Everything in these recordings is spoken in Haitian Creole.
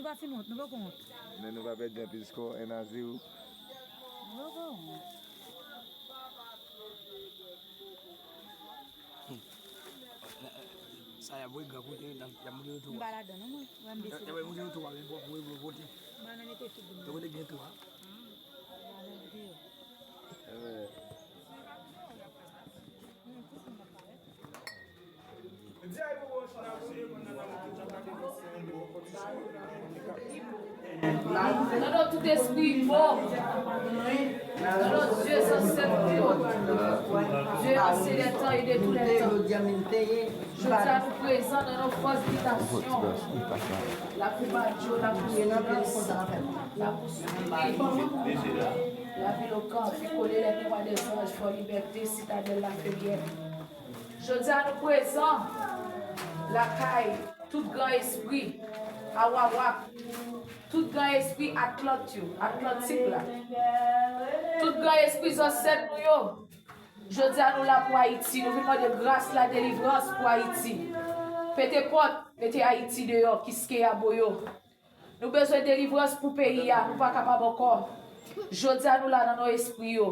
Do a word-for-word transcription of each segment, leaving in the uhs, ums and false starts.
Nou pa fin wont, nou poko wont. Men nou pa pèdi anpil skò, en a zewo. Nou poko wont. Sa y ap voye gran kote, y ap moute nan tou a. M pa ladan non mwen. Mwen m deside. Y ap moute nan tou a, men pou voye pou vote. M pa nan mete figi m. Yo kote gen tou a. M pa nan deyò. Nan non tout espri mò, nan non Dye zansèt nou yo, Dye ancien des temps et de tous les temps, jodi a nou prezan nan non fòs bitasyon, lakou Badjo, lakou Silvès, lakou Souli, lavil Okan, Pikolè, lè miwa dèzanj, Fò Libète, Sitadèl Lafeyèt. Jodi a nou prezan lakay tout gran espri Awawak, tout gran espri Atlant yo, Atlantik la, tout gran espri zansèt nou yo. Jodi a nou la pou Ayiti, nou vin mande gras la, delivrans pou Ayiti. Pete pòt, mete Ayiti deyò, Kiskeya Boyo. Nou bezwen delivrans pou peyi a, nou pa kapab ankò. Jodi a nou la nan non espri yo,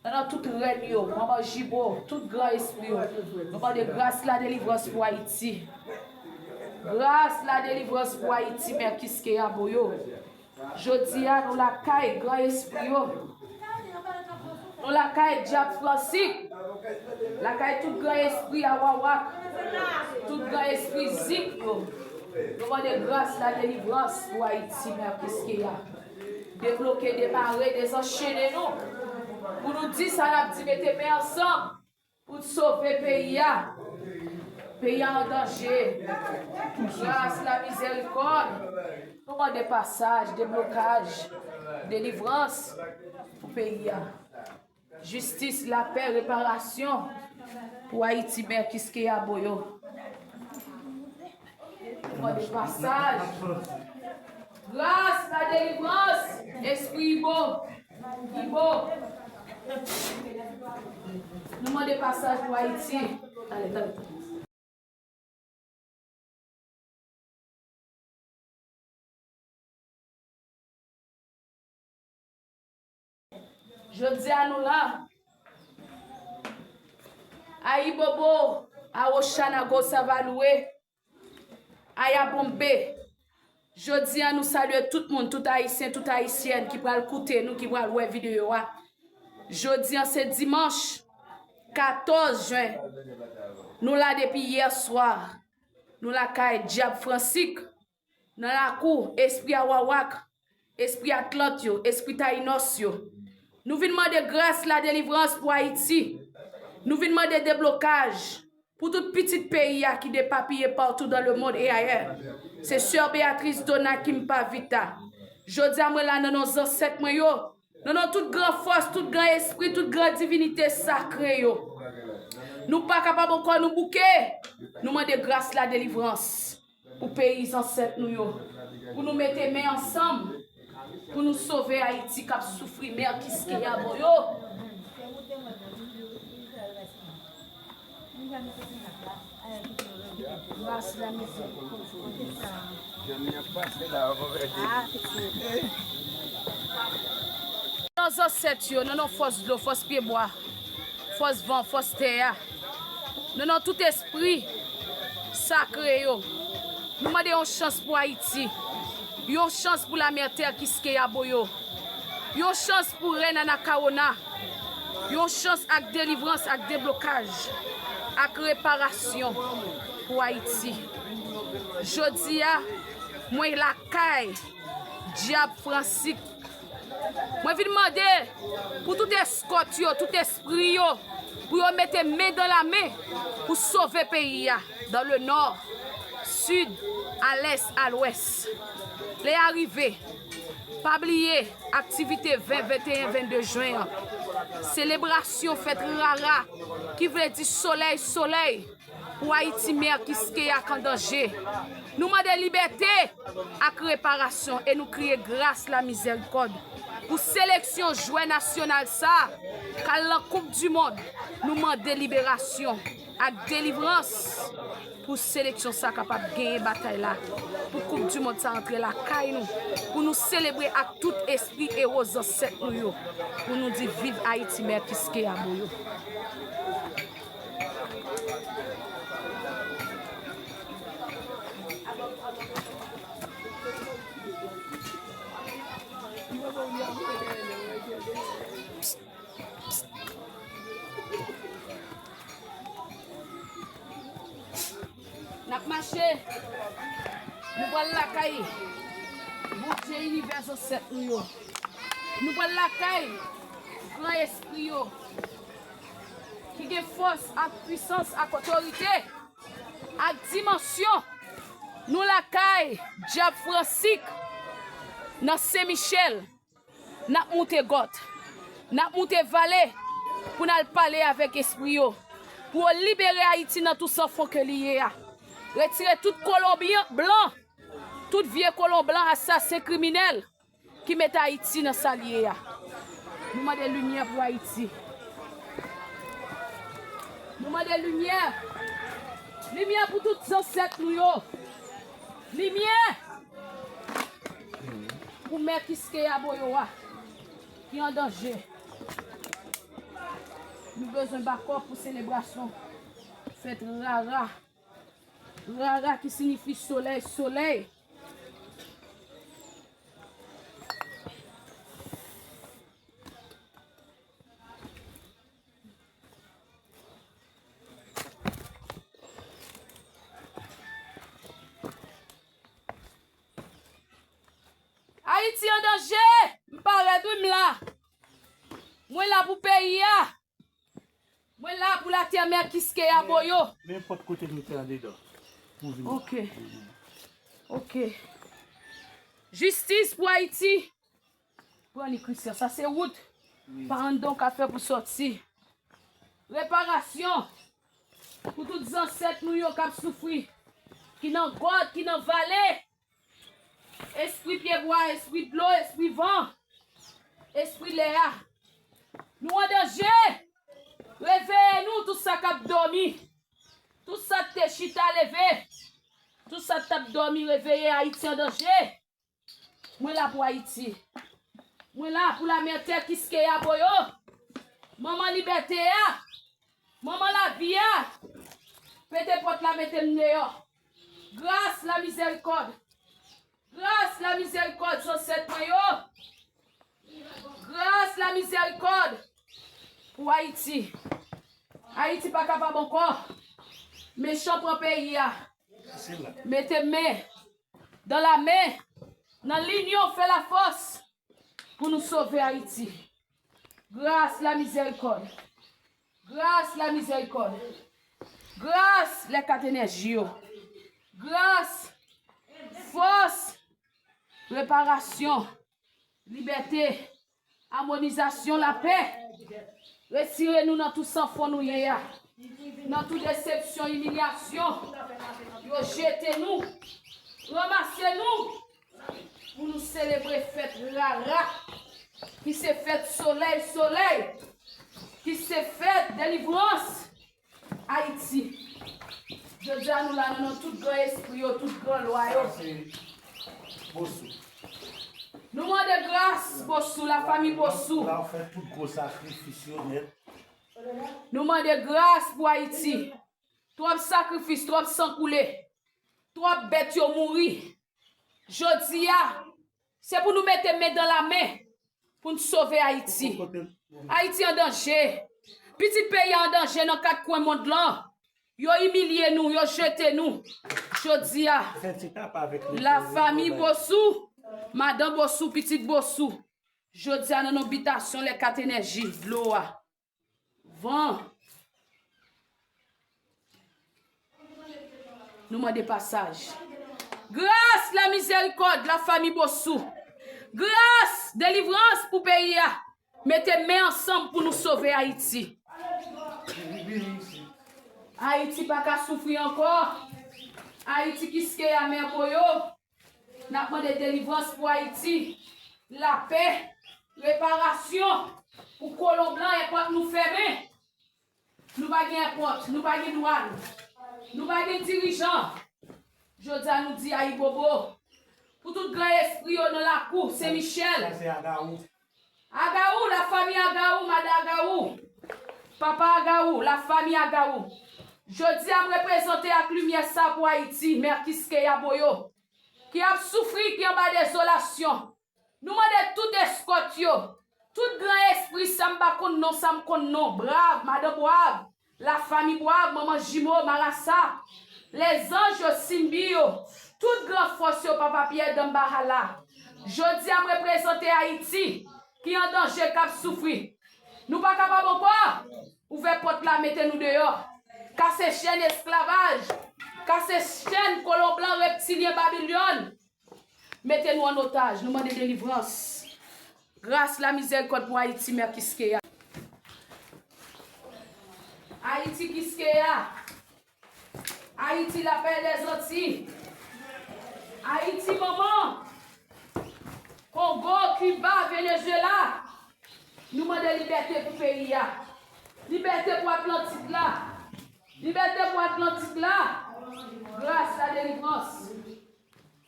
nan non tout rèn yo, manman Jibo, tout gran espri yo. Nou mande gras la, delivrans pou Ayiti. Gras la, delivrans pou Ayiti, Mè Kiskeya Boyo. Jodi a nou lakay gran espri yo. Nou lakay dyab Fransik. Lakay tout gran espri Awawak. Tout gran espri Zik yo. Nou mande gras la, delivrans pou Ayiti, Mè Kiskeya. Debloke, demare, dezanchene nou. Pou nou di sa n ap di, mete men ansanm. Pou sove peyi a. Peyi a an danje. Gras, la mizèrikòd. Nou mande pasaj, deblokaj, delivrans pou peyi a. Jistis, lapè, reparasyon pou Ayiti, Mè Kiskeya Boyo. Nou mande pasaj. Gras, la delivrans, espri Ibo. Ibo. Nou mande pasaj pou Ayiti. Talè, talè. Jodi a nou la. Ayibobo, Awochanago, Savalouwe, Ayabonbe. Jodi a nou salye tout moun, tout Ayisyen, tout Ayisyèn ki pral koute nou, ki pral wè videyo a. Jodi a se dimanch katòz jen. Nou la depi yè swa. Nou lakay dyab Fransik. Nan lakou, espri Awawak, espri Atlant yo, espri Tayinòs yo. Nou vin mande gras, la delivrans pou Ayiti. Nou vin mande deblokaj pou tout pitit peyi a ki depapiye partout dans le monde et ailleurs. Se sè Béatrice Dona Kimpa Vita. Jodi a mwen la nan non zansèt mwen yo. Nan non tout gran fòs, tout gran espri, tout gran divinite sakre yo. Nou pa kapab ankò, nou bouke. Nou mande gras, la delivrans pou peyi zansèt nou yo. Pou nou mete men ansanm. Pou nou sove Ayiti k ap soufri, Mè Kiskeya Boyo. Nan zansèt yo, nan non fòs dlo, fòs pyebwa, fòs van, fòs tè a, nan non tout espri sakre yo, nou mande yon chans pou Ayiti, yon chans pou lamè tè Kiskeya Boyo, yon chans pou rèn Anakawona, yon chans ak delivrans, ak deblokaj, ak reparasyon pou Ayiti. Jodi a, mwen lakay dyab Fransik. Mwen vin mande pou tout eskòt yo, tout espri yo, pou yo mete men dan la men pou sove peyi a, dans le nord, sud, à l'est, à l'ouest. Lè a rive, pa bliye aktivite ven, venteyen, vennde jen an. Selebrasyon fèt rara, ki vle di solèy, solèy, pou Ayiti, Mè Kiskeya k an danje. Nou mande libète ak reparasyon e nou kriye gras, lamizèrikòd pou seleksyon jwè nasyonal sa k al nan koup di mond. Nou mande liberasyon ak delivrans pou seleksyon sa kapab genyen batay la, pou koup di mond sa antre lakay nou, pou nou selebre ak tout espri ewo zansèt nou yo, pou nou di viv Ayiti, Mèkis Keyabo yo. N ap mache. Nou pral lakay Bondye inivè zansèt nou yo. Nou pral lakay gran espri yo ki gen fòs ak pwisans ak otorite ak dimansyon. Nou lakay dyab Fransik nan Sen Michèl. N ap moute gòt. N ap moute vale pou n al pale avèk espri yo. Pou yo libere Ayiti nan tou san fon ke li ye a. Retire tout kolon byan, blan, tout vye kolon blan, asasen, kriminèl ki mete Ayiti nan sa l ye a. Nou mande limyè pou Ayiti. Nou mande limyè. Limyè pou tout zansèt nou yo. Limyè pou Mèkis Keyabo yo a ki an danje. Nou bezwen bakòp pou selebrasyon fèt Rara. Rara ki siyifi solèy, solèy. Ayiti an danje! M parèt wi, m la. Mwen la pou peyi a. Mwen la pou latè Mèkis Keyabo yo. Nenpòt kote nou te andedan. Pou vini. Ok. Ok. Jistis pou Ayiti. Pran li, Christian. Sa se wout. Wi. Pa anndan w ka fè pou sòti. Reparasyon pou tout zansèt nou yo k ap soufri, ki nan gòt, ki nan vale. Espri pyebwa, espri dlo, espri van, espri lè a. Nou an danje. Reveye nou, tout sa k ap dòmi. Tout sa k te chita, leve. Tout sa k t ap dòmi, reveye. Ayiti an danje. Mwen la pou Ayiti. Mwen la pou lamètè Kiskeya Boyo. Manman libète a. Manman lavi a. Pete pòt la, mete m deyò. Gras, lamizèrikòd. Gras, lamizèrikòd, zansèt mwen yo. Gras, lamizèrikòd pou Ayiti. Ayiti pa kapab ankò. Mechan pran peyi a. Mete men dan la men, nan linyon, fè lafòs pou nou sove Ayiti. Gras, lamizèrikòd. Gras, lamizèrikòd. Gras, lè kat enèji yo. Gras, fòs, reparasyon, libète, amonizasyon, lapè. Retire nou nan tou san fon nou ye a. Nan tou desepsyon, imilyasyon. Yo jete nou. Ranmase nou. Pou nou selebre fèt Rara, ki se fèt solèy, solèy, ki se fèt delivrans Ayiti. Jodi a, nou la nan non tout gran espri yo, tout gran lwa yo. Sa se Bosou. Nou mande gras, Bosou, lafanmi Bosou. La, w fè tout gwo sakrifis yo nèt. Nou mande gras pou Ayiti. Twòp sakrifis, twòp san koule. Twòp bèt yo mouri. Jodi a, se pou nou mete men dan la men pou n sove Ayiti. Ayiti an danje. Pitit peyi a an danje nan kat kwen mond lan. Yo imilye nou, yo jete nou. Jodi a, lafanmi Bosou, madan Bosou, pitit Bosou. Jodi a, nan non bitasyon lè kat enèji, dlo a, van. Nou mande pasaj. Gras, lamizèrikòd, lafanmi Bosou. Gras, delivrans pou peyi a. Mete men ansanm pou nou sove Ayiti. Ayiti pa ka soufri ankò. Ayiti, Kiskeya, Mè Boyo. N ap mande delivrans pou Ayiti, lapè, reparasyon pou kolon blan, èpòt nou fèmen. Nou pa gen èpòt, nou pa gen dwàn, nou pa gen dirijan. Jodi a nou di ayibobo pou tout gran espri yo nan lakou Sen Michèl. Sa se Agawou. Agawou, la famille Agawou, madan Agawou, papa Agawou, la famille Agawou. Jodi a m reprezante ak limyè sa pou Ayiti, Mè Kiskeya Boyo, ki ap soufri, ki anba dezolasyon. Nou mande tout eskòt yo, tout gran espri sa m pa konn non, sa m konn non, Brav, madan Brav, la famille Brav, manman Jimo, Marasa, lèzanj yo, Simbi yo, tout gran fòs yo, papa Pyè Danbahala. Jodi a m reprezante Ayiti ki an danje, k ap soufri. Nou pa kapab ankò. Ouvè pòt la, mete nou deyò. Kase chèn esklavaj. Kase chèn kolon blan, reptilyen, Babilòn. Mete nou an otaj. Nou mande delivrans. Gras, lamizèrikòd pou Ayiti, Mè Kiskeya. Ayiti, Kiskeya. Ayiti, lapè dèzanti. Ayiti, manman. Kongo, Kiba, Venezuela. Nou mande libète pou peyi a. Libète pou Atlantik la. Libète pou Atlantik la. Gras, la delivrans.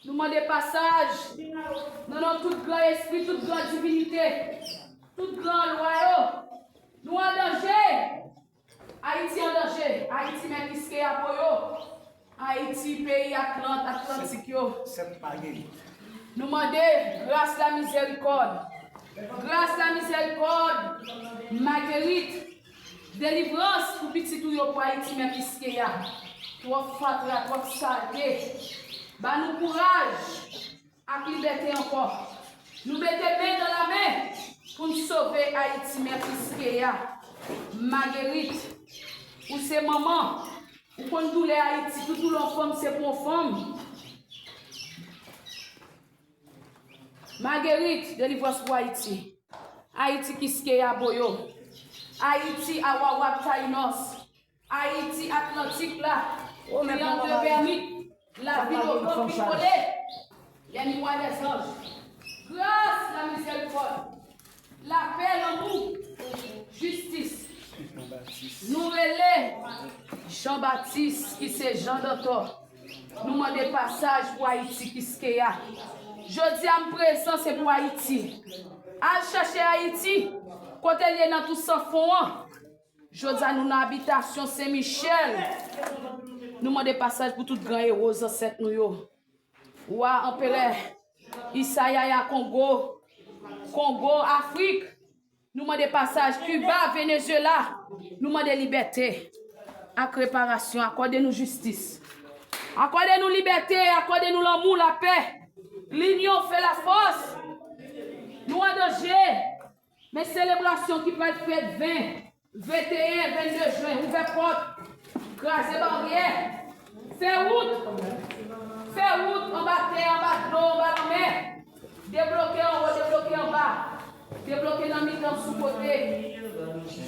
Nou mande pasaj nan non tout gran espri, tout gran divinite, tout gran lwa yo. Nou an danje. Ayiti an danje. Ayiti, Mè Kiskeya Boyo. Ayiti, peyi Atlant, Atlantik yo. Sèt pa gen. Nou mande gras, lamizèrikòd. Gras, lamizèrikòd. Magerit. Delivrans pou pitit ou yo, pou Ayiti, Mè Kiskeya. Twòp fatra, twòp salte. Ba nou kouraj ak libète ankò. Nou mete men nan lamen pou n sove Ayiti, Mè Kiskeya. Magerit, ou se manman. Ou konn doulè Ayiti, tout doulè yon fanm se pou yon fanm. Magerit, delivrans pou Ayiti. Ayiti, Kiskeya Boyo. Ayiti, Awawak, Tayinos. Ayiti, Atlantik la. Ki an de pèmit lavi lokan pi kole. Lè miwa dèzanj. Gras, lamizèrikòd. Lapè, lanmou, jistis. Nou rele Jan Batis, ki se Jan Dantò. Nou mande pasaj pou Ayiti, Kiskeya. Jodi a m prezan se pou Ayiti. Al chèche Ayiti, kote l ye nan tou san fon an. Jodi a nou nan abitasyon Sen Michèl. Nou mande pasaj pou tout gran ewo zansèt nou yo. Wa, anperè, Isayaya Kongo, Kongo, Afrik. Nou mande pasaj Kiba, Venezuela. Nou mande libète ak reparasyon. Akòde nou jistis. Akòde nou libète, akòde nou lanmou, lapè. Linyon fè lafòs. Nou an danje. Men selebrasyon ki pral fèt ven, venteyen, vennde jen, ouvè pòt, kraze baryè, fè wout, fè wout anba tè, anba dlo, anba lanmè, debloke anwo, debloke anba, debloke nan mitan, sou kote,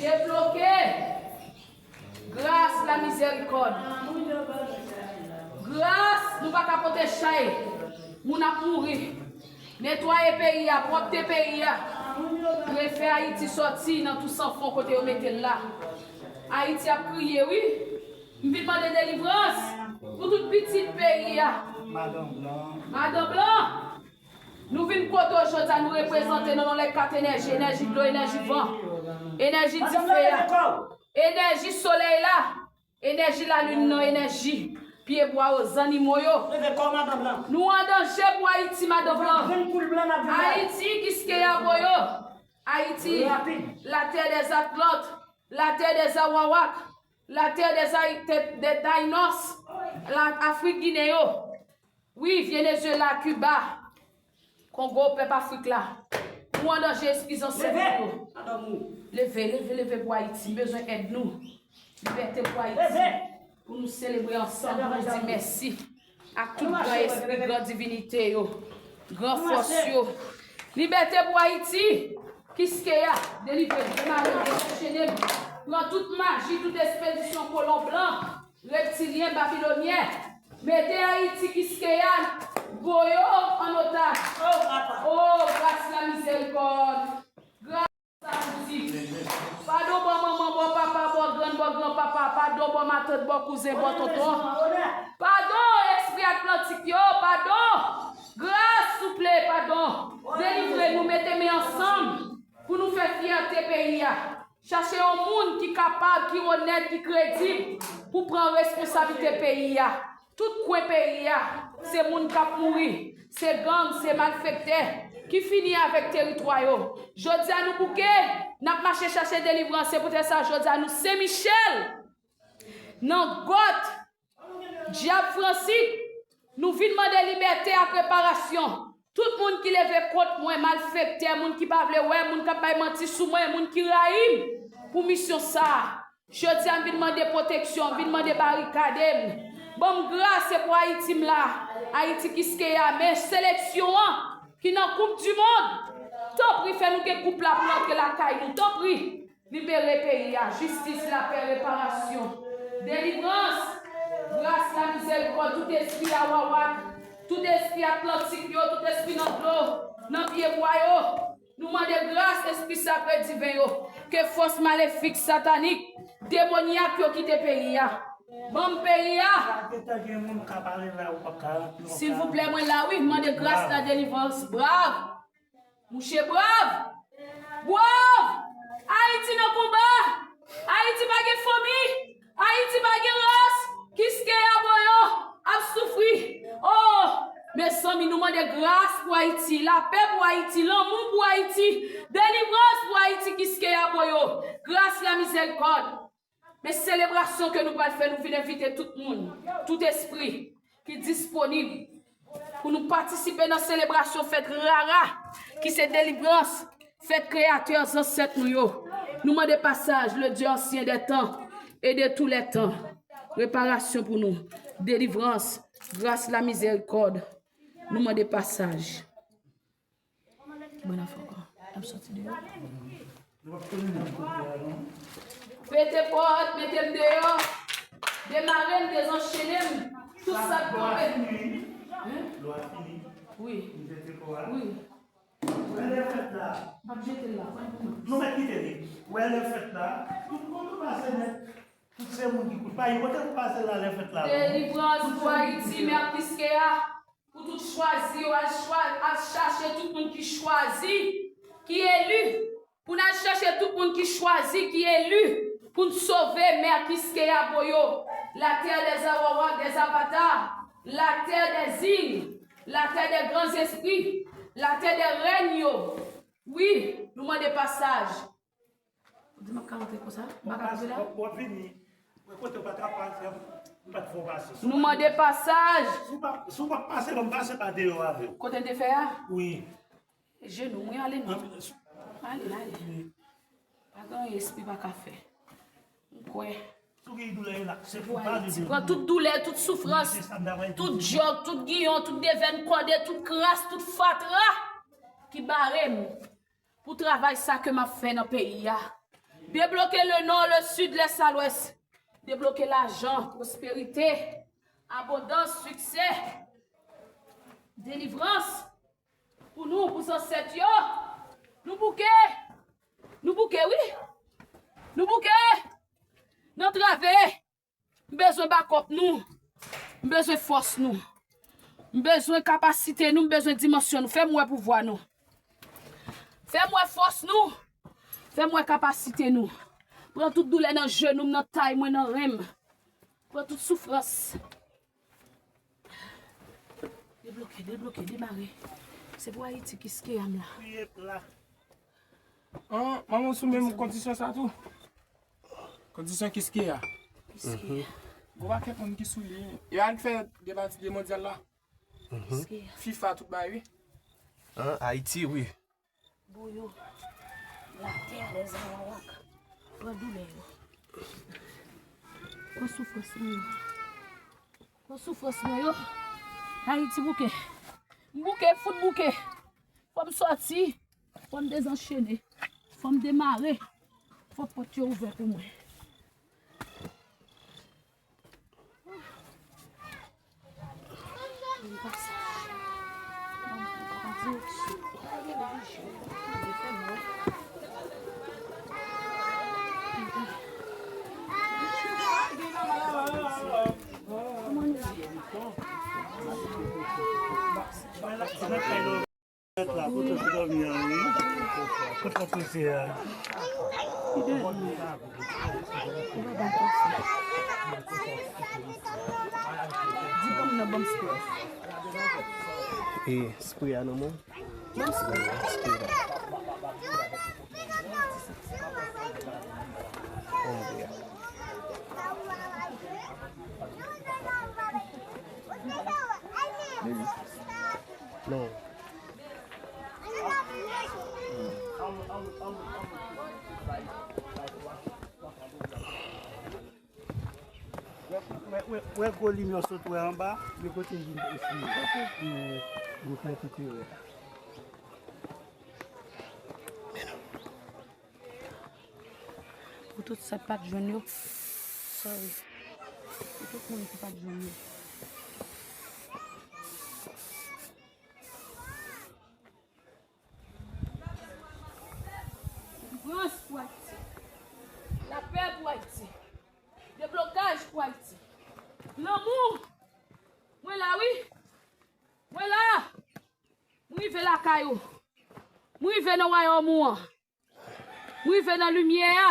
debloke. Gras, lamizèrikòd. Gras, nou pa ka pote chay. Moun ap mouri. Netwaye peyi a, pwòpte peyi a. Refè Ayiti sòti nan tou san fon kote yo mete l la. Ayiti ap kriye, wi. M vin mande delivrans pou tout pitit peyi a. Madan Blan. Madan Blan. Nou vin kote w jodi a, nou reprezante nan non lè kat enèji, enèji dlo, enèji van, enèji dife a, enèji solèy la, enèji lalin nan, enèji pyebwa yo, zannimo yo. Nou an danje pou Ayiti, Madan Blan. Ayiti, Kiskeya Boyo. Ayiti, la terre des Atlantes, la terre des Awawak, la terre des Ay-, des, des Taïnos, la Afrik Ginen yo. Wi, Venezuela, Kiba, Kongo, pèp Afrik la. Nou an danje, eskize ansèt nou yo. Leve, leve, leve pou Ayiti. M bezwen èd nou. Libète pou Ayiti. Pou nou selebre ansanm, pou nou di mèsi ak tout gran espri, gran divinite yo, gran fòs yo. Libète pou Ayiti. Kiskeya, delivre m, demare m, desanchene m. Pran tout maji, tout espedisyon kolon blan, reptilyen, babilonyen. Mete Ayiti Kiskeya Boyo an otaj. O, papa. O, gras la mizerikòd. Gras la pou di. Padon bò manman, bò papa, bò grann, bò granpapa. Padon bò matant, bò kouzen, bò tonton. Padon espri atlantik yo, padon. Gras, souple, padon. Delivre nou, mete men ansanm pou nou fè fyète peyi a. Chache yon moun ki kapab, ki onèt, ki kredib pou pran responsablite peyi a. Tout kwen peyi a, se moun k ap mouri, se gang, se malfektè ki fini avèk teritwa yo. Jodi a nou bouke, n ap mache chache delivrans. Se poutèt sa jodi a nou Sen Michèl, nan gwòt Dyab Fransi, nou vin mande libète ak reparasyon. Tout moun ki leve kont mwen, malfektè, moun ki pa vle wè, moun k ap bay manti sou mwen, moun ki rayi m pou misyon sa a. Jodi a, m vin mande pwoteksyon, m vin mande barikade m. Ban m gras, se pou Ayiti m la. Ayiti Kiskeya, men seleksyon an ki nan Koup di Mond. Tanpri, fè nou gen koup la pou n antre lakay nou. Tanpri. Libere peyi a, jistis, lapè, reparasyon, delivrans, gras, lamizerikòd, tout espri awawak, tout espri atlantik yo, tout espri nan dlo, nan pyebwa yo. Nou mande gras espri sakre diven yo, ke fòs malefik, satanik, demonyak yo kite peyi a. Ban m peyi a. Silvouplè, mwen la wi, mande gras, la delivrans, brav. Mouche brav! Brav! Ayiti nan konba! Ayiti pa gen fanmi! Ayiti pa gen ras! Kiskeya Boyo ap soufri! Oh! Mezanmi, nou mande gras pou Ayiti, lapè pou Ayiti, lanmou pou Ayiti, delivrans pou Ayiti, Kiskeya Boyo! Gras, lamizerikòd! Men selebrasyon ke nou pral fè, nou vin envite tout moun, tout espri ki disponib pou nou patisipe nan selebrasyon fèt rara, ki se delivrans, fèt Kreyatè zansèt nou yo. Nou mande pasaj, le Dieu ancien des temps et de tous les temps. Reparasyon pou nou, delivrans, gras, lamizerikòd. Nou mande pasaj. Ki bò n ap fè ankò? N ap soti deyò. Pete pòt, mete m deyò. Demare m, dezanchene m. Tout sa k kanpe. Hein? Wi. Wi. Wè lè fèt la. M ap jete l la, pran pou mwen. Nou mèt kite li. Wè lè fèt la. Tout kote w pase nèt. Tout se moun ki kout pa yo. Kote w pase la lè fèt la. Delivrans pou Ayiti, mè Kiskeya. Pou tout chwazi yo, al chwa-, al chache tout moun ki chwazi, ki eli. Pou n al chache tout moun ki chwazi, ki eli, pou n sove mè Kiskeya Boyo, la terre des Arawak, des Avatar, la terre des Zing, la terre des grands esprits, la terre des règnes yo. Wi, nou mande pasaj. Ou di m ap ka rantre konsa? M pa ka rantre la? W ap vini. Mwen kote w pa t ap pase, m pa t fè w pase. Nou mande pasaj. Si w pa, si w pa pase, ban m pase pa deyò avè w. Kote n te fè a? Wi. Jenou, mwen ale non. Ale, ale. Pa gen anyen espri pa ka fè. M kwè. Sou ki doulè yo la, se pou pale de pran tout doulè, tout soufrans, tout djòk, tout giyon, tout devèn kòde, tout kras, tout fatra ki bare m pou travay sa ke m ap fè nan peyi a. Debloke le nò, le sid, lès a lwès. Debloke lajan, pwosperite, abondans, siksè, delivrans pou nou, pou zansèt yo. Nou bouke. Nou bouke, wi. Nou bouke. N antrave. M bezwen bakòp nou. M bezwen fòs nou. M bezwen kapasite nou. M bezwen dimansyon nou. Fè m wè pouvwa nou. Fè m wè fòs nou. Fè m wè kapasite nou. Pran tout doulè nan jenou m, nan tay mwen, nan ren m. Pran tout soufrans. Debloke, debloke, demare. Se pou Ayiti Kiskeya m la. An, manman w sou menm kondisyon sa tou? Kondisyon Kiskeya. Kiskeya. Gon pakèt moun ki sou li. Yo al fè deba ti de mondyal la. Kiskeya. FIFA tout bagay, wi. An, Ayiti, wi. Boyo. La terre des Arawak. Pran doulè yo. Pran soufrans mwen yo. Pran soufrans mwen yo. Ayiti bouke. M bouke, m fout bouke. Fò m sòti. Fò m dezanchene. Fò m demare. Fò pòt yo ouvè pou mwen. Kote w soti dòmi a, wi? Kote w soti a? Di ban m nan, ban m spray. E, spray a nan men w? Ban m spray. Spray la. Ban m spray a. Non. Wè, wè, wè, wè gwo limyè w sot wè anba, men kote l vin esi. Gwo klè kite wè. Pou tout sa k pa t jwenn yo. Sorry. Pou tout moun ki pa t jwenn yo. Delivrans pou Ayiti. Lapè pou Ayiti. Deblokaj pou Ayiti. Lanmou. Mwen la, wi. Mwen la. M rive lakay ou. M rive nan wayòm ou an. M rive nan limyè a.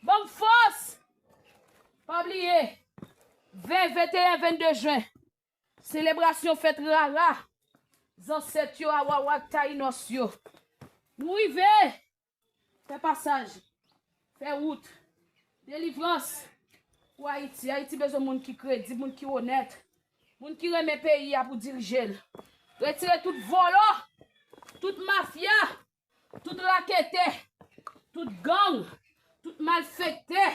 Ban m fòs. Pa bliye, ven, venteyen, vennde jen, selebrasyon fèt Rara, zansèt yo, Awawa ak Tayinòs yo. Nou rive. Fè pasaj. Fè wout. Delivrans pou Ayiti. Ayiti bezwen moun ki kredib, moun ki onèt, moun ki renmen peyi a pou dirije l. Retire tout vòlò, tout mafya, tout raketè, tout gang, tout malfektè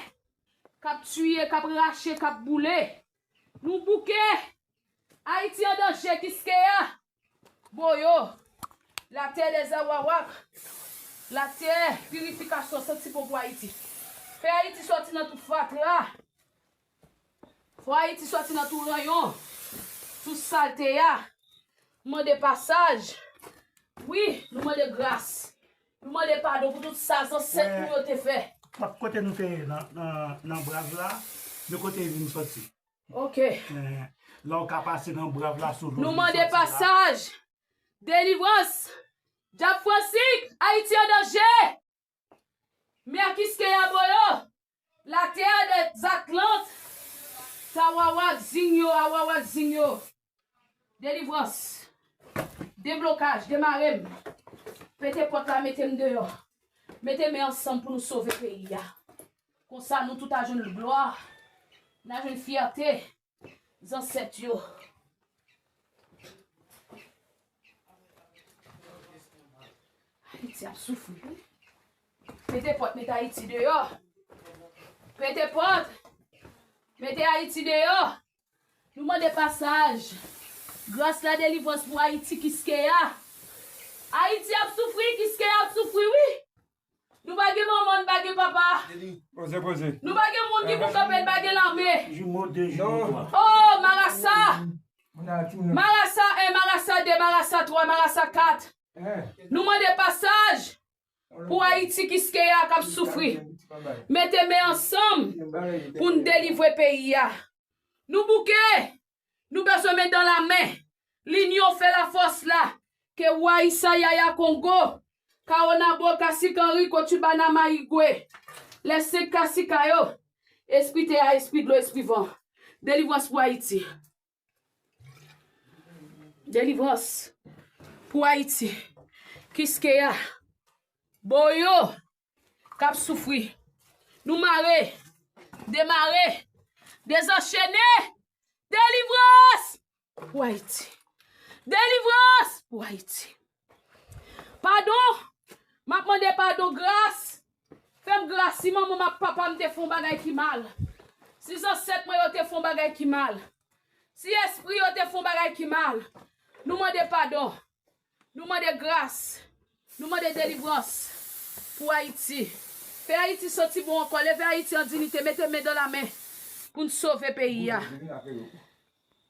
k ap tiye, k ap rache, k ap boule. Nou bouke. Ayiti an danje, Kiskeya. Boyo, latè dèzè Wawak, latè pirifikasyon, santi bon pou Ayiti. Fè Ayiti sòti nan tout fatra. Fò Ayiti sòti nan tout ranyon, tout salte a. Nou mande pasaj. Wi, nou mande gras. Nou mande padon pou tout sa zansèt nou yo te fè. Kote nou te ye nan, nan, nan brav la, men kote l vin sòti. Ok. Eh, la w ka pase nan brav la sou lòt. Nou mande pasaj. Delivrans. Dyab Fransik, Ayiti an danje. Mè Kiskeya Boyo. Latè dèzatlant. Tawawa zing yo, awawa zing yo. Delivrans. Deblokaj, demare m. Pete pòt la, mete m deyò. Mete men ansanm pou nou sove peyi a. Konsa nou tout a jwenn glwa, n a jwenn fyète zansèt yo. Ayiti ap soufri, wi. Pete pòt, mete Ayiti deyò. Pete pòt, mete Ayiti deyò. Nou mande pasaj. Gras, la delivrans pou Ayiti, Kiskeya. Ayiti ap soufri, Kiskeya ap soufri, wi. Nou pa gen manman, nou pa gen papa. Poze, poze. Nou pa gen moun ki pou kanpe, nou pa gen lame. Jumo de, jumo twa. Oh, marasa. Marasa en, marasa de, marasa twa, marasa kat. Nou mande pasaj pou Ayiti, Kiskeya k ap soufri. Mete men ansanm pou n delivre peyi a. Nou bouke. Nou bezwen men dan lamen. Linyon fè lafòs la. Ke Waisa Yaya Kongo, Kaonabo, Kasik Anri, Kotibana Mayigwe, lè senk Kasika yo, espri tè a, espri dlo, espri van. Delivrans pou Ayiti. Delivrans pou Ayiti. Kiskeya. Boyo k ap soufri. Nou mare, demare, dezanchene. Delivrans pou Ayiti. Delivrans pou Ayiti. Padon. M ap mande padon, gras. Fè m gras si manman m ak papa m te fè yon bagay ki mal. Si zansèt mwen yo te fè yon bagay ki mal. Si espri yo te fè yon bagay ki mal. Nou mande padon. Nou mande gras. Nou mande delivrans pou Ayiti. Fè Ayiti santi bon ankò. Leve Ayiti an diyite. Mete men dan lamen pou n sove peyi a.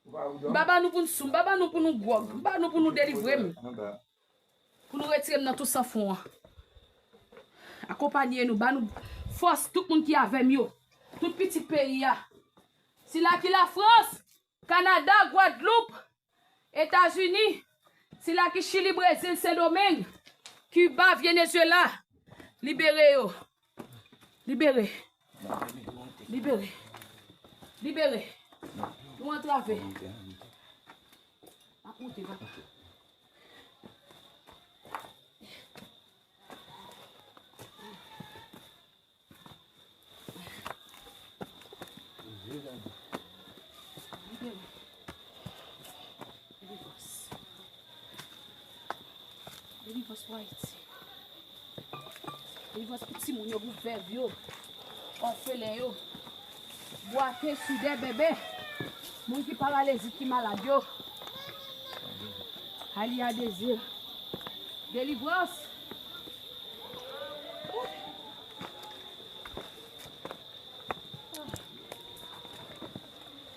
M pa ba nou pou n sou, m pa ba nou pou nou gwòg, m ba nou pou nou delivre m. Pou nou retire m nan tou san fon an. Akonpanye nou, ba nou fòs, tout moun ki avè m yo. Tout pitit peyi a. Sila ki Lafrans, Kanada, Gwadloup, Etazini, sila ki Chili, Brezil, Sendomeng, Kiba, Venezuela, libere yo. Libere. Libere. Libere. Nou antrave. M ap monte, papa. Libere. Delivre. Delivre pou Ayiti. Delivre pou timoun yo, pou vèv yo, òfelen yo. Bwate, soudè, bebe. Moun ki paralizik, ki malad yo. Aliya Dezi. Delivrans.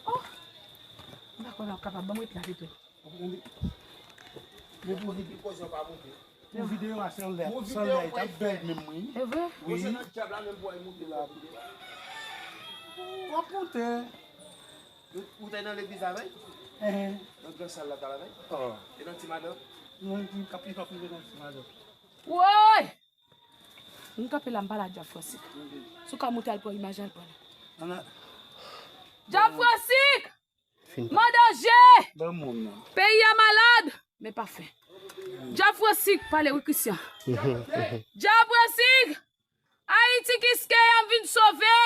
Oh. M pa kwè m ap kapab. Ban m ret la pito. Mwen pou vide. Pou videyo a san lè, san lè, t ap bèl menm, wi. E vre? Wi. Mwen se nan dyab la menm pou al monte la. W ap monte. Ou, ou te nan legliz avè l? Ehe. Nan gran sal la t al avè l? Oh. E nan ti madan? Non, li p ap, li p ap rive nan ti madan. Woy! M kanpe la, m pale a Djab Fransik. Si w ka monte al pran imaj la, al pran l. Djab Fransik! M an danje! Ban m wonm nan. Peyi a malad, men pa fè. Djab Fransik, pale wi, Christian. Djab Fransik! Ayiti Kiskeya, m vin sove!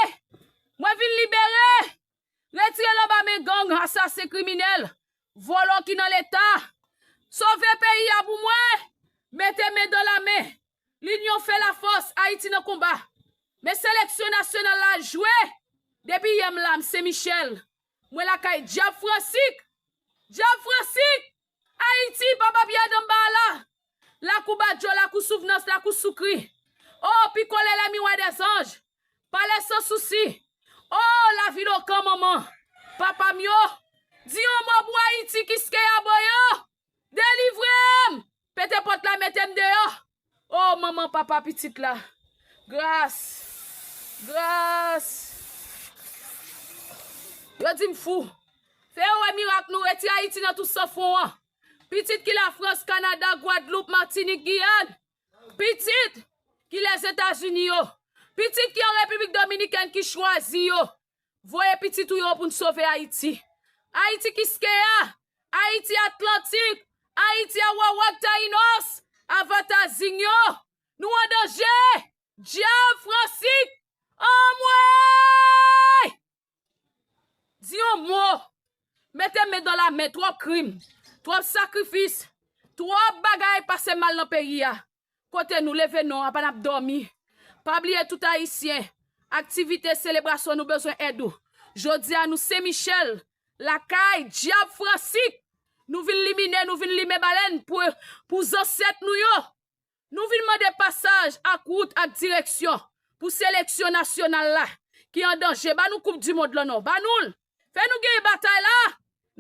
Mwen vin libere! Retire l anba men gang, asasen, kriminèl, vòlò ki nan Leta. Sove peyi a pou mwen! Mete men dan la men! Linyon fè lafòs, Ayiti nan konba. Men seleksyon nasyonal la jwe. Depi yè m la, m Sen Michèl. Mwen lakay Djab Fransik. Djab Fransik! Ayiti, papa Pyè Danba la. Lakou Badjo, lakou Souvnans, lakou Soukri. O, Pikolè, lè miwa dèzanj. Palè Sansousi. O, lavil Okan, manman. Papa m yo. Di yon mo pou Ayiti, Kiskeya, Boyo. Delivre m! Pete pòt la, mete m deyò. O, manman, papa, pitit la. Gras. Gras. Yo di m fou. Fè yo wè mirak nou, retire Ayiti nan tou san fon an. Pitit ki Lafrans, Kanada, Gwadloup, Matinik, Giyàn. Pitit ki Lèzetazini yo. Pitit ki an Repiblik Dominikèn ki chwazi yo. Voye pitit ou yo pou n sove Ayiti. Ayiti Kiskeya, Ayiti Atlantik, Ayiti Arawak, Tayinos, Avata, Zinyo. Nou an danje! Djab Fransik! Anmwey! Di yon mo! Mete men dan la men, twòp krim, twòp sakrifis, twòp bagay pase mal nan peyi a. Kote nou leve non, apa n ap dòmi. Pa bliye tout Ayisyen, aktivite, selebrasyon, nou bezwen èd ou. Jodi a, nou Sen Michèl, lakay Djab Fransik. Nou vin limine, nou vin limen balèn pou, pou zansèt nou yo. Nou vin mande pasaj ak wout ak direksyon pou seleksyon nasyonal la ki an danje. Ba nou koup di mond lan non. Ba nou l. Fè nou genyen batay la.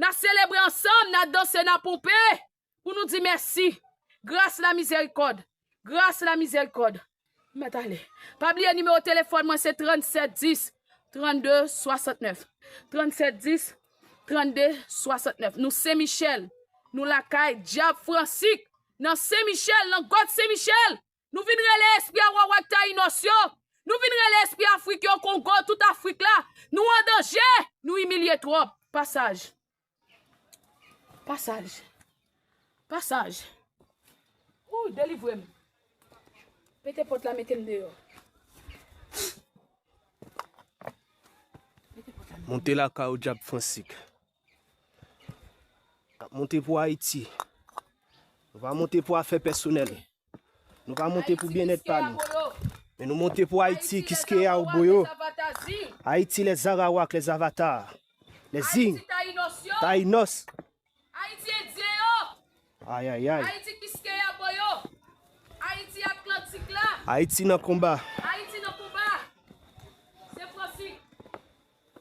N a selebre ansanm, n a danse, n a ponpe. Pou nou di mèsi. Gras, lamizèrikòd. Gras, lamizèrikòd. M mèt ale. Pa bliye nimewo telefòn mwen se trannsèt dis, trannde, swasantnèf. Trannsèt dis, trannde, swasantnèf. Nou Sen Michèl. Nou lakay Djab Fransik. Nan Sen Michèl, nan gwòt Sen Michèl. Nou vin rele espri Arawak, Tayinos yo. Nou vin rele espri Afrik yo, Kongo, tout Afrik la. Nou an danje. Nou imilye twòp. Pasaj. Pasaj. Pasaj. Ou delivre m. Pete pòt la, mete m deyò. Pete pòt la, mete m deyò. Monte lakay ou, Djab Fransik. N ap monte pou Ayiti. Nou pa monte pou afè pèsonèl. Nou pa monte pou byennèt pa nou. Men nou monte pou Ayiti, Kiskeya, Boyo. Ayiti, lèz Arawak, lèz Avata. Lèz Zing. Tayinos. Ayiti endyen yo. Ayayay. Ayiti Kiskeya, Boyo. Ayiti Atlantik la. Ayiti nan konba. Ayiti nan konba. Se Fransik.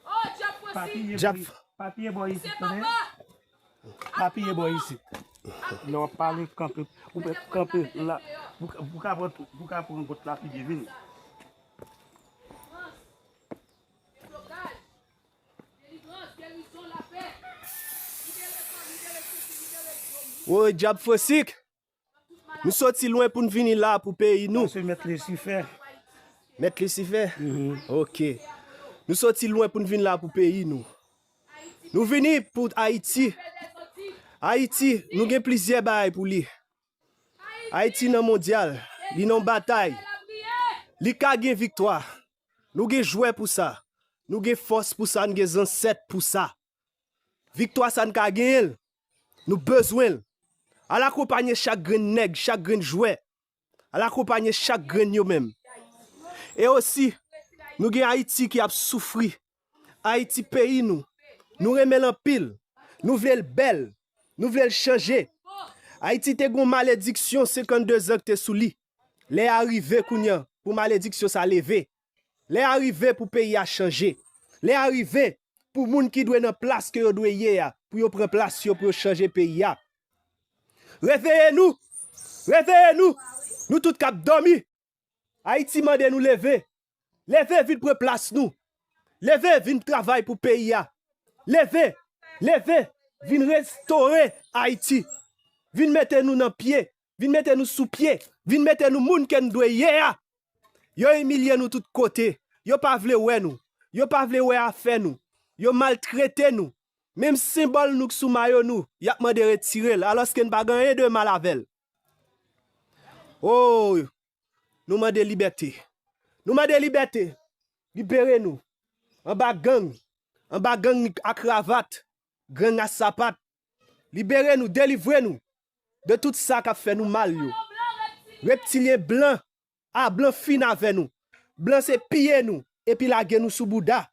Oh, Djab Fransik. Djab. Papiye bò isit, konnen. Apiye bò isit. Lè w ap pale, kanpe. Ou mèt kanpe la. Pou ka, pou ka pran, pou ka pran kot lapibye, vini. Woy, dyab Fransik! Nou soti lwen pou n vini la pou peyi nou. Pase Mèt Lisifè. Mèt Lisifè? Mhm. Ok. Nou soti lwen pou n vin la pou peyi nou. Nou vini pou Ayiti. Ayiti, nou gen plizyè bagay pou li. Ayiti nan mondyal, li nan batay. Li ka gen viktwa. Nou gen jwè pou sa. Nou gen fòs pou sa, nou gen zansèt pou sa. Viktwa sa n ka genyen l. Nou bezwen l. Al akonpanye chak grenn nèg, chak grenn jwè. Al akonpanye chak grenn yo menm. E osi, nou gen Ayiti ki ap soufri. Ayiti peyi nou. Nou renmen l anpil. Nou vle l bèl. Nou vle l chanje. Ayiti te gon malediksyon senkannde zan ki te sou li. Lè a rive kounye a pou malediksyon sa leve. Lè a rive pou peyi a chanje. Lè a rive pou moun ki dwe nan plas ke yo dwe ye a, pou yo pran plas yo, pou yo chanje peyi a. Reveye nou! Reveye nou! Nou tout k ap dòmi! Ayiti mande nou leve! Leve vin pran plas nou! Leve vin travay pou peyi a! Leve! Leve! Vin restore Ayiti! Vin mete nou nan pye! Vin mete nou sou pye! Vin mete nou moun ke n dwe ye a! Yo imilye nou tout kote. Yo pa vle wè nou. Yo pa vle wè afè nou. Yo maltrete nou. Menm senbòl nou k sou mayo nou, y ap mande retire l, alòske n pa gen anyen de mal avè l. O, nou mande libète. Nou mande libète. Libere nou. Anba gang. Anba gang a kravat. Gang a sapat. Libere nou, delivre nou de tout sa k ap fè nou mal yo. Reptilyen blan a blan fin avè nou. Blan se piye nou, epi lage nou sou bouda.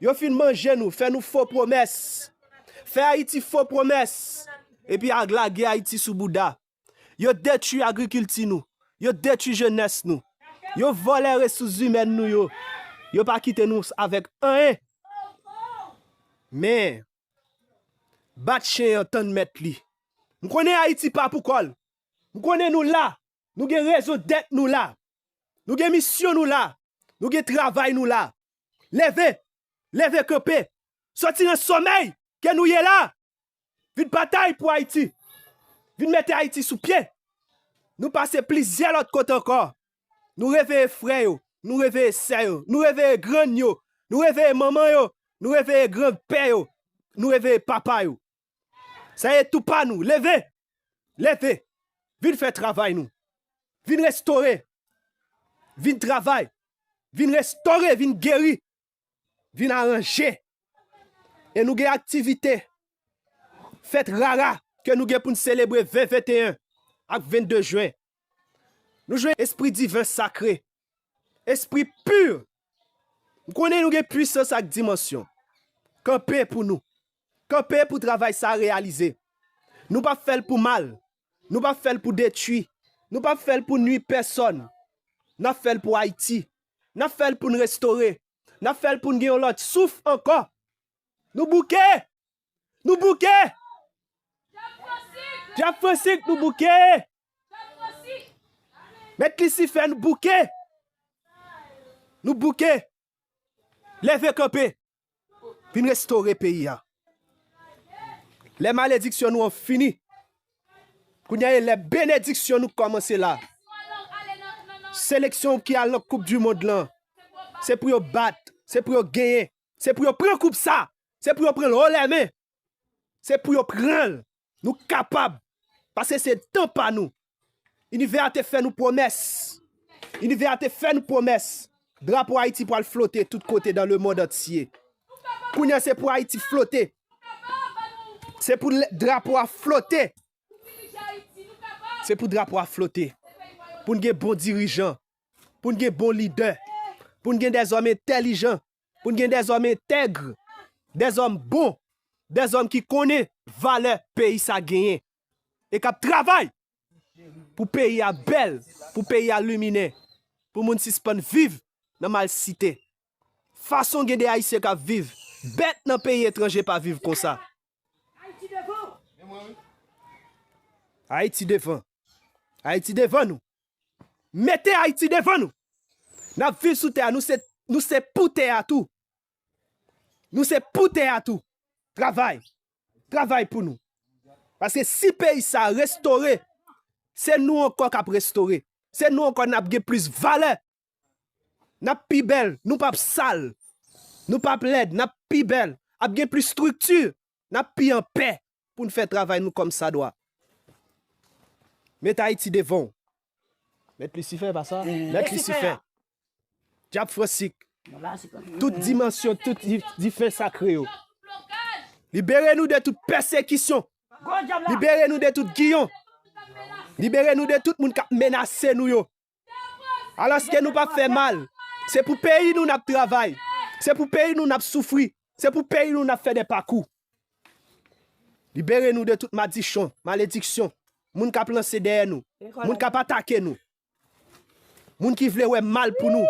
Yo fin manje nou, fè nou fo pwomès. Fè Ayiti fo pwomès, epi a lage Ayiti sou bouda. Yo detwi agrikilti nou. Yo detwi jenès nou. Yo vòlè resous imèn nou yo. Yo pa kite nou avèk anyen. Men, bat chen an tann mèt li. M konnen Ayiti pa pou kò l. M konnen nou la. Nou gen rezon dèt nou la. Nou gen misyon nou la. Nou gen travay nou la. Leve! Leve kanpe! Sòti nan sòmèy ke nou ye la! Vin batay pou Ayiti! Vin mete Ayiti sou pye! Nou pase plizyè lòt kote ankò. Nou reveye frè yo, nou reveye sè yo, nou reveye grann yo, nou reveye manman yo, nou reveye granpè yo, nou reveye papa yo. Sa e tou pa nou. Leve! Leve! Vin fè travay nou. Vin restore. Vin travay. Vin restore, vin geri. Vin aranje. E nou gen aktivite, fèt rara ke nou gen pou n selebre ven venteyen ak vennde jen. Nou jwenn espri diven sakre, espri pi. M konnen nou gen pwisans ak dimansyon. Kanpe pou nou. Kanpe pou travay sa a reyalize. Nou p ap fè l pou mal. Nou p ap fè l pou detwi. Nou p ap fè l pou nwi pèsòn. N ap fè l pou Ayiti. N ap fè l pou n restore. N ap fè l pou n gen yon lòt souf ankò. Nou bouke! Nou bouke! Dyab Fransik, nou bouke! Mèt Lisifè, nou bouke! Nou bouke! Leve kanpe! Vin restore peyi a. Lè malediksyon nou an fini, kounye a e lè benediksyon nou kòmanse la. Seleksyon ki al nan koup di mond lan, se pou yo bat, se pou yo genyen, se pou yo pran koup sa, se pou yo pran l haut les mains, se pou yo pran l. Nou kapab, paske se tan pa nou. Inivè a te fè nou pwomès. Inivè a te fè nou pwomès. Drapo Ayiti pral flote tout kote dans le monde entier. Kounye a se pou Ayiti flote. Se pou drapo a flote. Se pou drapo a flote. Pou n gen bon dirijan. Pou n gen bon lidè. Pou n gen dèzòm entèlijan. Pou n gen dèzòm entèg. Dèzòm bon. Dèzòm ki konnen valè peyi sa genyen. E k ap travay pou peyi a bèl, pou peyi a liminen, pou moun sispann viv nan malsite. Fason gen de Ayisyen k ap viv, bèt nan peyi etranje pa viv konsa. Ayiti devan. Ayiti devan nou. Mete Ayiti devan nou. N ap viv sou tè a, nou se, nou se pou tè a tou. Nou se pou tè a tou. Travay. Travay pou nou. Paske si peyi sa restore, se nou ankò k ap restore. Se nou ankò n ap gen plis valè. N ap pi bèl, nou p ap sal. Nou p ap lèd, n ap pi bèl. Ap gen plis estrikti, n ap pi anpè pou n fè travay nou kòmsadwa. Met Ayiti devan w. Mèt Lisifè, pa sa? Mèt Lisifè. Djab Fransik. Tout dimansyon, tout di-, dife sakre yo. Libere nou de tout pèsekisyon. Libere nou de tout giyon. Libere nou de tout moun k ap menase nou yo. Alòske nou p ap fè mal. Se pou peyi nou n ap travay. Se pou peyi nou n ap soufri. Se pou peyi nou n ap fè de pakou. Libere nou de tout madichon, malediksyon. Moun k ap lanse dèyè nou. Moun k ap atake nou. Moun ki vle wè mal pou nou.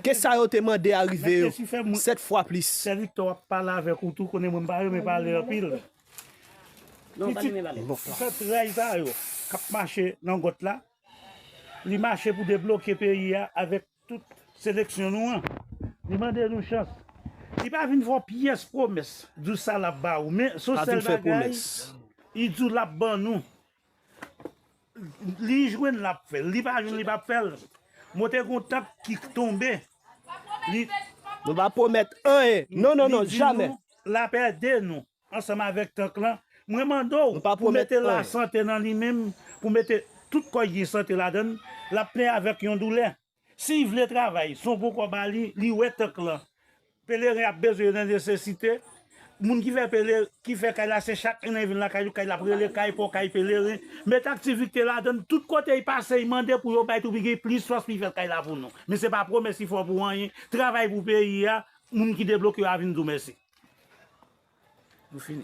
Ke sa yo te mande a rive yo. Sèt fwa plis. Sè Viktò ap pale avèk ou tou, konnen mwen m pa renmen pale anpil. Pitit sèt rèy sa yo k ap mache nan gwòt la, li mache pou debloke peyi a avèk tout seleksyon nou an. Li mande nou chans. Li pa vin fè w pyès pwomès, di w sa l ap ba ou. Men, se yon sèl bagay, li di w l ap ban nou. Li jwenn, l ap fè l. Li pa jwenn, li p ap fè l. Mwen te gen yon tant ki tonbe. Li Nou pa pwomèt anyen. Non, non, non, jamè. L ap ede nou ansanm avèk tank lan. Mwen mande w pou mete lasante nan li menm, pou mete tout kò y gen sante ladan l, l ap plen avèk yon doulè. Si l vle travay, se yon bon kò ba li, li wè tank lan. Peleren ap bezwen nan nesesite. Moun ki fè pele-, ki fè kay la, se chak ane l vin lakay ou, kay l ap rele kay pa w, kay peleren. Met aktivite ladan l, tout kote l pase, l mande pou yo bay tou, pou gen plis sòs pou l fè kay la pou nou. Men se pa pwomès li fè w pou anyen. Travay pou peyi a, moun ki debloke yo a vin di w mèsi. Nou fini.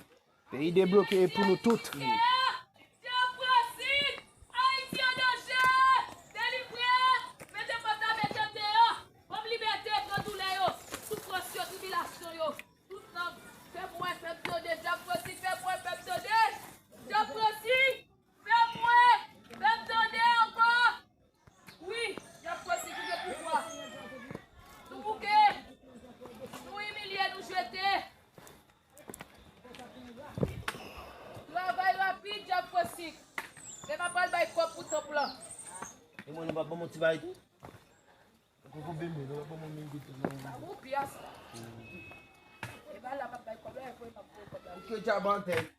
Peyi debloke e pou nou tout. Djab Fransik, Ayiti an danje! Delivre! Mete pòt la, mete m deyò! Ban m libète, pran doulè yo, soufrans yo, tribilasyon yo. Tout lang, fè pou wè pèp Dode, Djab Fransik, fè pou wè pèp Dode! Djab Fransik, fè pou wè pèp Dode ankò! Wi, Djab Fransik, ou gen pouvwa. Nou bouke, nou imilye, nou jete. Travay rapid, Djab Fransik. Men m ap al bay kòb pou tanp lan. E mwen, nou pa ban m yon ti bagay tou? Koko bebe, nou pa ban m yon goute, non? Sa woupi a sa. E ba la, m ap bay kòb la, epi m ap voye kòb la. Ou ke djab an tèt.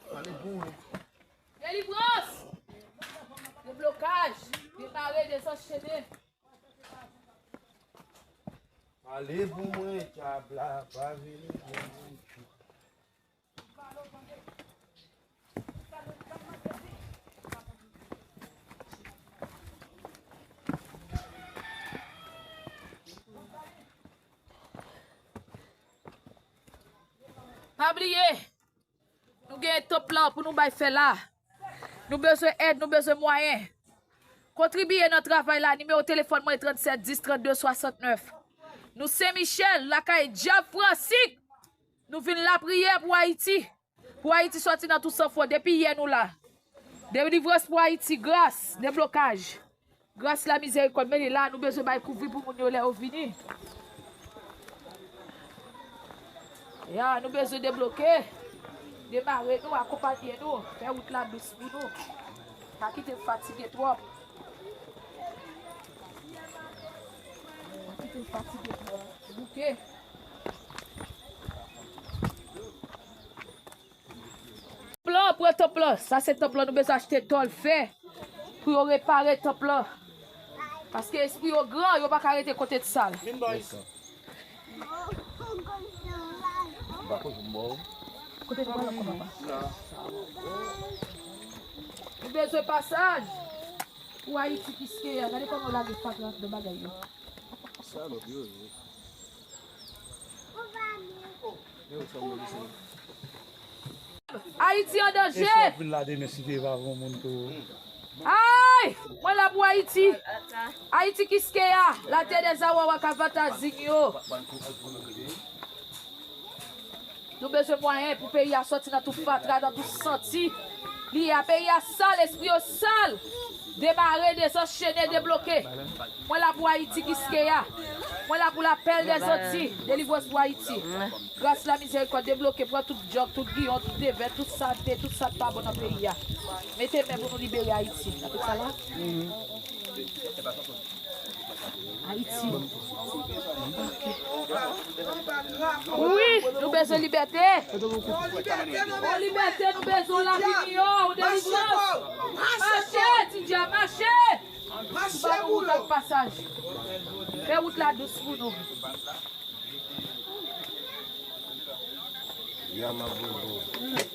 Pale pou ou. Delivrans! Deblokaj! Demare, dezanchene! Pale pou mwen, djab la pa vini pou mwen. Pa bliye, nou gen tanp lan pou nou bay fè la. Nou bezwen èd, nou bezwen mwayen. Kontribiye nan travay la, nimewo telefòn mwen trannsèt dis trannde swasantnèf. Nou Sen Michèl, lakay Djab Fransik. Nou vin lapriyè pou Ayiti. Pou Ayiti sòti nan tou san fon. Depi yè nou la. Delivrans pou Ayiti, gras, deblokaj. Gras, lamizerikòd, men li la, nou bezwen bay kouvri pou moun yo lè yo vini. Ya, nou bezwen debloke. Demare nou, akonpanye nou, fè wout la dous pou nou. Pa kite n fatige twòp. Pa kite n fatige twòp. Bouke. Plan, pran tanp lan. Sa se tanp lan, nou bezwen achte tòl fè pou yo repare tanp lan. Paske espri yo gran, yo pa ka rete kote t sal. Kote nou pral kòman pa? Nou bezwen pasaj pou Ayiti Kiskeya. Gade kòman yo lage fatra nan bagay yo. Sa lòt yo ye. Ayiti an danje! Ay! Mwen la pou Ayiti! Ayiti Kiskeya, la terre des Awawa Kavata Zing yo! Nou bezwen mwayen pou peyi a sòti nan tout fatra, nan tout santi li ye a. Peyi a sal, lespri yo sal. Demare, dezanchene, debloke. Mwen la pou Ayiti, Kiskeya. Mwen la pou lapèl dèzanti, delivrans pou Ayiti. Gras, lamizèrikòd, debloke, pran tout djòk, tout giyon, tout devè, tout salte, tout sa k pa bon nan peyi a. Mete men pou nou libere Ayiti. Sa tout sa la? Ayiti. Wi, nou bezwen libète. Yon libète, nou bezwen lavi miyò, yon delivrans. Mache, ti djab, mache. Ou ba nou wout ak pasaj. Fè wout la dous pou nou. Ya, m ap voye pou ou.